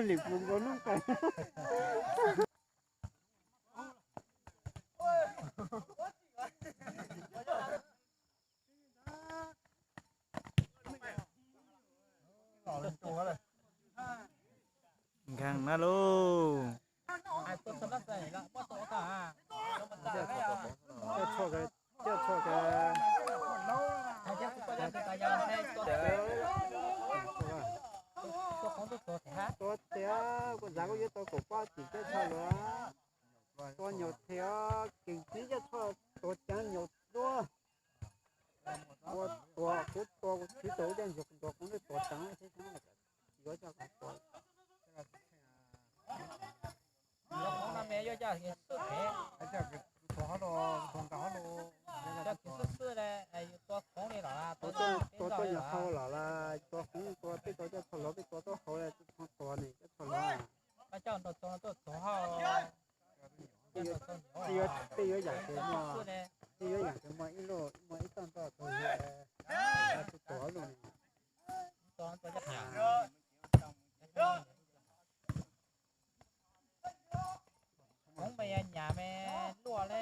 Lim pus nkaus noob qes. Nkag na lauj. Tua tiag, kuv xav kuv yuav tau kaum pab tim coj tshaj luag. Tua nyuam qhiav, kev tib coj tshaj tuav ceev nyuam duab. Ua tuav, kuv tua kuv txiv tau ib caj ntsug ntuas kuv lub tuav ceev thiab, tsis yuav coj kuv tua. Tua tuaj nyuam hau los las, tua hauv tua peb tau coj txhua lov, peb tua tuaj hauv las tsis txhob tua ne, coj txhua lov. Peb yuav yam ces muaj, peb yuav yam ces muaj ib lub, muaj ib toj ntoj tug, tsis tua lub ne. Hoob me nyam me luaj le.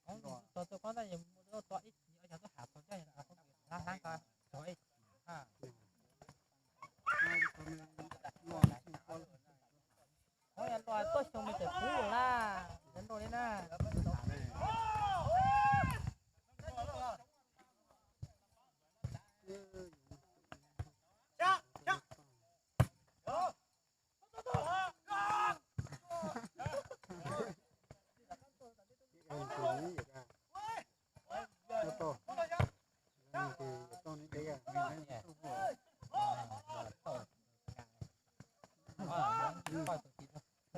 Hoob txog txog koj ntag, yus mus tua ib chim, ua cas tuaj ham txog coj hlab hlab ko txog ib chim ha. Hoob luaj tuaj xyoo me ces kub lawm na, cov luaj li na.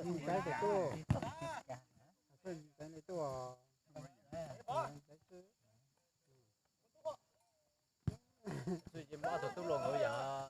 Ntxaiv tus tub. Ntxaiv tus tub. Tub los nkawd yam.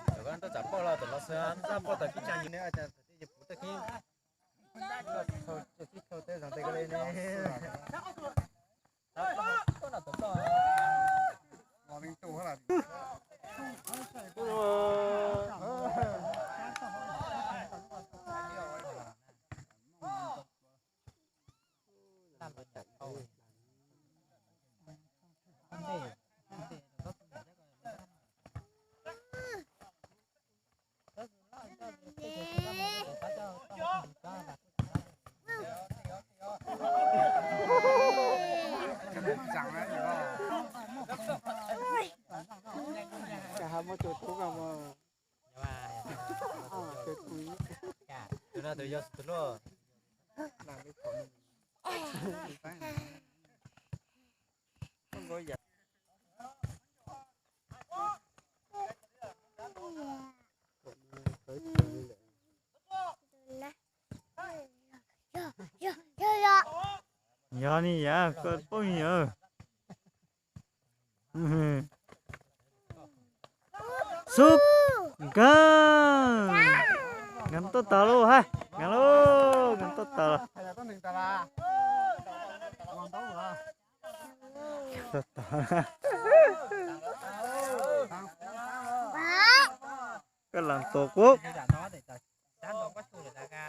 Cov koj ntoj tsam poj los tom los xwb, ntoj poj tom kib tsa nyi ne, cas thaum twg yus puv toj kib. Tib chaw teb zog tej ko le ne. Cas hais muaj tus tub ko mas. Tus no tus yog tus luaj. Yog ni yam koj paub yam. Xub, nkag, nkag tuaj tas lauj hab, nkag lauj, nkag tuaj tas los. Koj lam tua kuv.